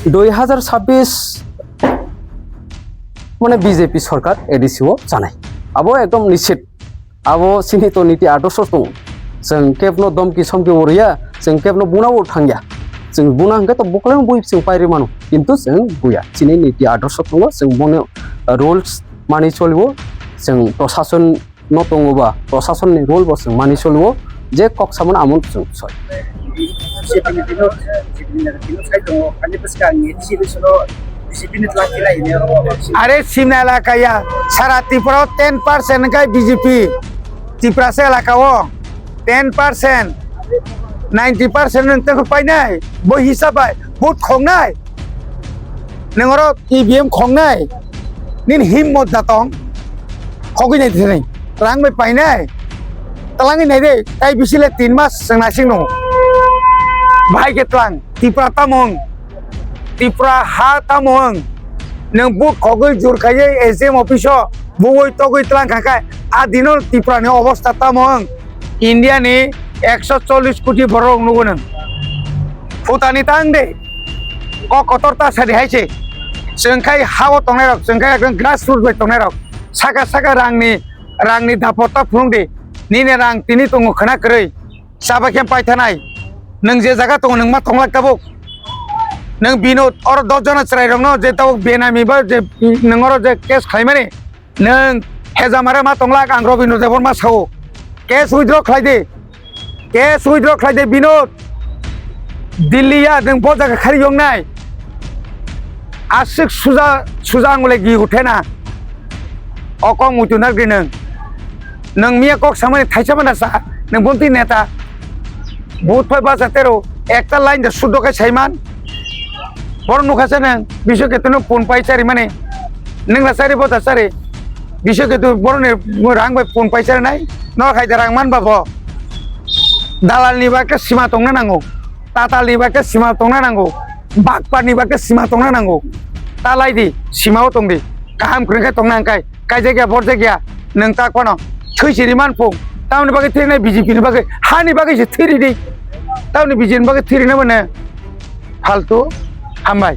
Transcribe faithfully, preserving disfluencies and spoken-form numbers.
Dui hazar sabbish mane B J P sorkar A D C o chanai. Abo ekdom nisit. Abo chini to niti adorsho tong. Chwng kebno domki somki bo rwya, chwng kebno buna bo thangya. Chwng buna hwnkhe to bukleng bui chwng pairwi mano. Kintu chwng buya. Chini niti adorsho tongo, chwng bono rules mani choliwo, chwng prosason no tongo ba, prosason ni rule bo chwng mani choliwo, je kok samano amo chwng soi. Are simna elaka ya, sara Tripura o ten percent wngkha B J P, Tiprasa elaka o ten percent, ninety percent nwng tei painai, bo hisab bai vote khongnai. Nwng oro E V M khongnai, nini himmat da tong, khogwi nai thani, rang bai painai, twlangwi nai de, tai bisi le tin mas chwng naising nungo. Bahai khe twlang, Tipra tamo wng, Tipra ha tamo wng, nwng vote khogwi jur khaiwi S D M office o buwi togwi twlang kha khe, a dino Tipra ni obostha tamo wng, India ni ekso chollish koti borok nugo nwng. Phutani tang de. Kok kotor ta sadi hai se. Chwng khai ha o tongnai rok, chwng khai ekdom grassroot bai tongnai rok. Saka saka rangni, rangni dapor ta phunuk di. Nini rang tini tongo khwna kwrwi. Chaba khe paithanai. Nwng je jaga tongo nwng ma tonglak tabuk. Nwng bino oro dos jona chwrai rokno je tabuk benami ba je nwng oro je case khlaimani. Nwng hejamare ma tonglak ang Robindra Debbarma sao. Case withdraw khlai di. Case withdraw khlai de Binod. Delhi ya nwng bo jaga khari yong nai. Aswk suja, suja angule gi uthe na. O kok muitu nak di nwng. Nwng miya kok samani thaisa mana sa. Nwng bonti neta. Booth phai basa tero. Ekta line da suddo kai saiman. Boro nukha se nwng. Bisho ke tunu pun pai chari mani. Nwng la chari bo da chari. Bisho ke tu boro ni rang bai pun pai chari nai. No khai da rang man ba bo. Dalal ni bagwi sima tongna nango, tatal ni bagwi sima tongna nango, bakpar ni bagwi sima tongna nango. Talai di, sima o tong di, kaham kwrwng khe tongna hwnkhe, kaijak ya, borjak ya, nwng tak phano thwi si ri man phung. Tamoni bagwi thwi nai B J P ni bagwi, ha ni bagwi se thwi ri di. Tamoni B J P ni bagwi thwi ri nai mane. Faltu, hambai.